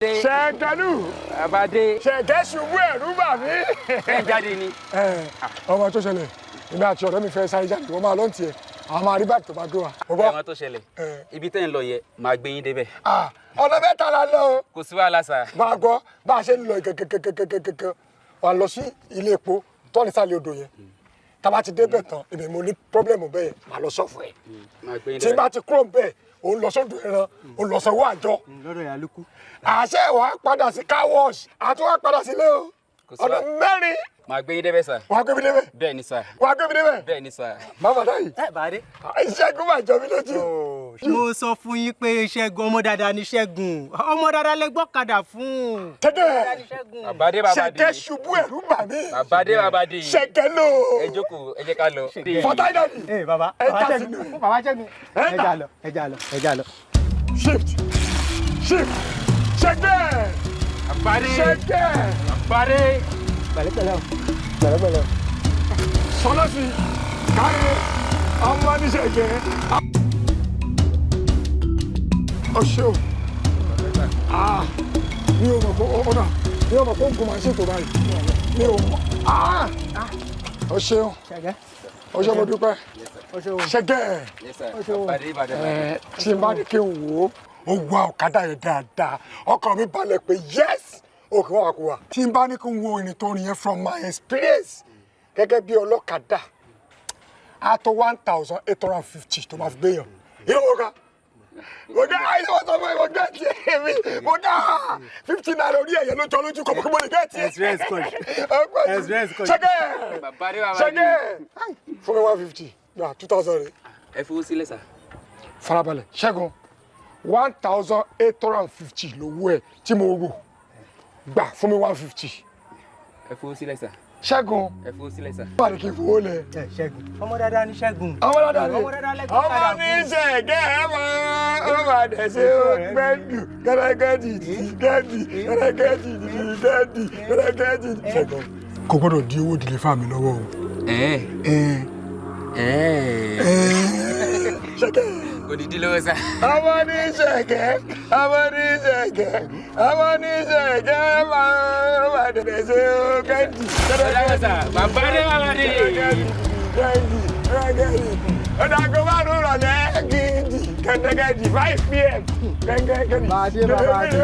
Ṣẹ̀gẹ́lù. Àbádé. Ṣẹ̀gẹ́ ṣubú ẹ̀rú bà mí. Ẹ jáde ni. Ọmọ tó ṣẹlẹ̀, èmi àti ọ̀rẹ́ mi fẹ́ sáré jáde, wọ́n máa lọ́n tiẹ̀, àwọn máa rí báàgì tó bá gbé wa. Mo gbọ́. Ẹ̀wọ̀n tó ṣẹlẹ̀, ibi tẹ́ ń lọ yẹn, máa gbé yín débẹ̀. Ah, ọ̀nà mẹ́ta la lọ o. Kò sí wàhálà sà. Máa gbọ́ bá a ṣe ń lọ gẹ́gẹ́gẹ́gẹ́gẹ́gẹ́, wà lọ sí ilé epo tọ́ni sálẹ̀ odò yẹn. Tá a bá ti débẹ̀ tán, èmi mo ní problem bẹ́ẹ̀, máa lọ sọ́ọ̀fù ẹ̀. Máa gbé yín Tí débẹ̀. bá ti kúrò bẹ́ẹ̀, òun lọ sódò ẹran, òun lọ sanwó àjọ. Lọ́dọ̀ ìyá lukú. Àṣẹ wàá padà sí car wash, àti wàá padà sílé o. Kò sí Ọ̀nà wàhálà. mẹ́rin. Máa gbé yín débẹ̀ sà. Wàá gbé mi débẹ̀. Bẹ́ẹ̀ ni sà. Wàá gbé mi débẹ̀. Bẹ́ẹ̀ ni sà. Bàbá dáyìí. Ẹ bàdé. Ìṣẹ́gun máa jọ mí lójú. Mo sọ fún yín pé Ṣẹ́gun ọmọ dáadáa ni. Ṣẹ́gun ọmọ dáadáa lẹ gbọ́kadà fún. Tẹ́tẹ́. Ṣẹ́gun. Bàbádé bàbádé. Ṣẹ̀gẹ́ ṣubú ẹ̀rú bà mí. Bàbádé bàbádé. Ṣẹ̀gẹ́ lò. Ẹ jókòó, ẹ jẹ́ ká lọ. Fọtáì dàdí. Ẹ bàbá. Ẹ Bàbá já Ṣẹ́gun. sínú. Bàbá Ṣẹ́gun. Ẹ Ẹ jà lọ, ẹ jà lọ, ẹ jà lọ. Shift, shift, ṣẹ̀gẹ́. Bàbádé. Ṣẹ̀gẹ́. Bàbádé. Pẹ̀lẹ́pẹ̀lẹ́ o. Pẹ̀lẹ́pẹ̀lẹ́. Sọlá sí kárí ọmọ ní ṣẹ̀gẹ́. Ọ ṣe o. Ah, mi ò mọ̀ pé ọ̀nà, mi ò mọ̀ pé ògùn máa ń ṣètò báyìí, mi ò mọ̀. Ah, ọ ṣeun. Ṣẹ́gẹ́. Ọ ṣe, mo dúpẹ́. O ṣeun. Ṣẹ̀gẹ́. Yes sir. Ó ṣeun. Bàbádé bàbádé. Ẹ tí n bá ní kí n wò ó, ó wá ọ̀kadà yẹn dáadáa, ọkàn mi balẹ̀ pé yes, òkè wà kó wa. Tí n bá ní kí n wo ìrìn tó rìn yẹn, from my experience gẹ́gẹ́ bí ọlọ́kadà, á tó 1,850 tó máa fi gbé yàn. Yóò ká mo dá àìsàn wọn sọ fún mi, mo dá tiẹ̀ mi, mo dá ₦50 orí ẹ̀yẹ ló jọ lójú kọ̀ mọ́ kí mo lè gẹ́ tiẹ̀. Experience coach. Experience coach. Ṣẹ́gẹ́. Bàbádé bàbádé. Ṣẹ́gẹ́, fún mi 150, gba 2,000 rẹ̀. Ẹ fowó sílẹ̀ sà. Farabalẹ̀, Ṣẹ́gun. 1,850 lówó ẹ̀ tí mo rò gbà, fún mi 150. Ẹ fowó sílẹ̀ sà. Ṣẹ́gun. Ẹ fowó sílẹ̀ sà. Bá ní kí n fowó lẹ̀. Ẹ Ṣẹ́gun, ọmọ dáadáa ni Ṣẹ́gun. Ọmọ dáadáa ni. Ọmọ dáadáa lẹ́gbẹ̀ẹ́ Ọmọ padà ní fún. ṣẹ̀gẹ́ ẹ̀ mọ́ ọmọ àdẹ̀ṣe gbẹ́ndù gẹ́gẹ́dì gẹ́dì gẹ́gẹ́dì gẹ́dì gẹ́gẹ́dì. Ṣẹ́gun kò gbọ́dọ̀ di owó ìdílé fáàmì lọ́wọ́ o. Ẹ ẹ ẹ ṣẹ̀gẹ́. Kò ní dín lọ́wọ́ sà. Ọmọ ní ṣẹ̀gẹ́, ọmọ ní ṣẹ̀gẹ́, ọmọ ní ṣẹ̀gẹ́ máa ọmọ àdẹ̀ṣe gẹ́dì Ọ̀dà sà, bàbá dé bàbá dé. gẹ́dì gẹ́dì gẹ́dì. Ọ̀dàgọ́ márùn-ún rọ̀lẹ́ gidi gẹ́gẹ́dì 5 p.m. gẹ́gẹ́dì. Bàdé, bàbá dé.